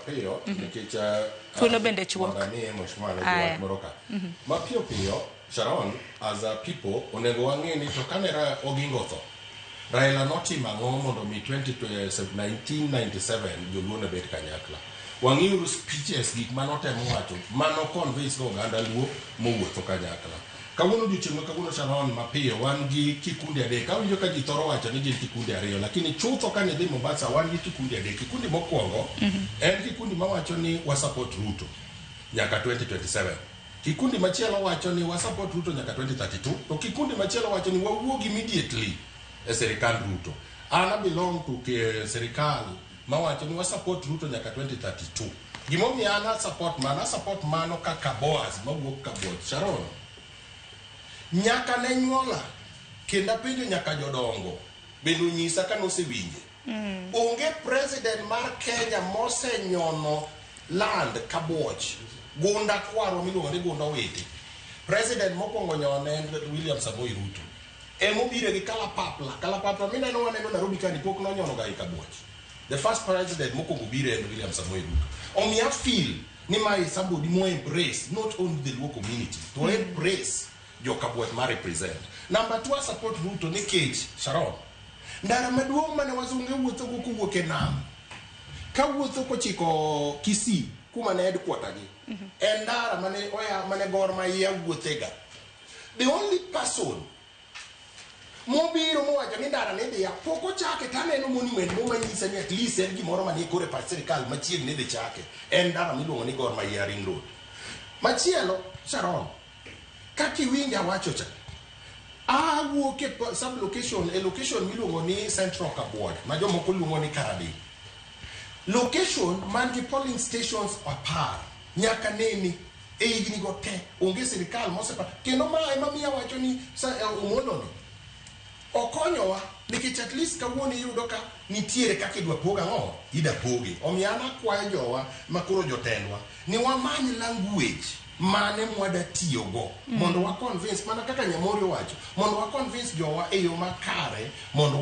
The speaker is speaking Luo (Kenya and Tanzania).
Mapiyo nikech Thuolo bende chuok. Mondo amiye mheshimiwa ne Aya. wach moro ka. Mapiyo piyo, Sharon, as a people, onego wang'e ni to kane Oginga otho, Raila notimo ang'o mondo mi 20 1997 joluo ne bed kanyakla. Wang'iuru speeches, gik manotemo wacho, mano convince go oganda Luo mowuotho kanyakla. Kawuono, odiochieng' ma kawuono, Sharon, mapiyo, wan gi kikundi adek. Awinjo ka ji thoro wacho ni gin kikundi ariyo, lakini chutho ka nidhi Mombasa wan gi kikundi adek. Kikundi mokwongo en kikundi mawacho ni wa support Ruto nyaka 2027. Kikundi machielo wacho ni wa support Ruto nyaka 2032, to kikundi machielo wacho ni wawuog immediately e sirikand Ruto. An a belong to sirikal mawacho ni wa support Ruto nyaka 2032. Gimomiyo an a support mano, a support mano kaka Boaz mawuok Kabuoch. Sharon, nyaka ne nyuola kendo apenjo nyaka jodongo bende onyisa ka nosewinje. Onge president mar Kenya mosenyono land Kabuoch gunda kwarwa miluongo ni Gunda Owiti. President mokwongo nyone en William Samoei Ruto. Emobiro gi kalapapla. Kalapapla mineno waneno Nairobi kani pok nonyono ga i Kabuoch. The first president mokwongo biro en William Samoei Ruto. Omiyo I feel ni ma is somebody mo embrace not only the Luo community to embrace jo Kabuoch ma represent. Number two, I support Ruto nikech, Sharon, ndara maduong' mane wazunge wuothogo kowuok e nam kawuotho kochiko Kisii kuma ne headquarter gi en ndara mane oya mane Gor Mahia wuothega. The only person mobiro mowacho ni ndara ni dhiya pok ochake taneno monument mo manyisa ni at least en gimoro manie kore pach sirikal machiegni dhi chake en ndara miluongo ni Gor Mahia Ring Road. Machielo, Sharon, kaka iwinja wacho cha, awuok e sub location, e location miluongo ni Central Kabuoch ma jomoko luongo ni Karadeng, location man gi polling stations 10 nyaka nene e higni go te onge sirikal mosepa kendo ma ema miya wacho ni Omolo ni okonyowa nikech at least kawuono iyudo ka nitiere kaka idwa pog ang'o ida poge. Omiyo an akwayo jowa makoro jotendwa ni wamany language mane mwada tiyogo mondo wa convince, mana kaka Nyamori owacho, mondo wa convince jowa e yo makare mondo wa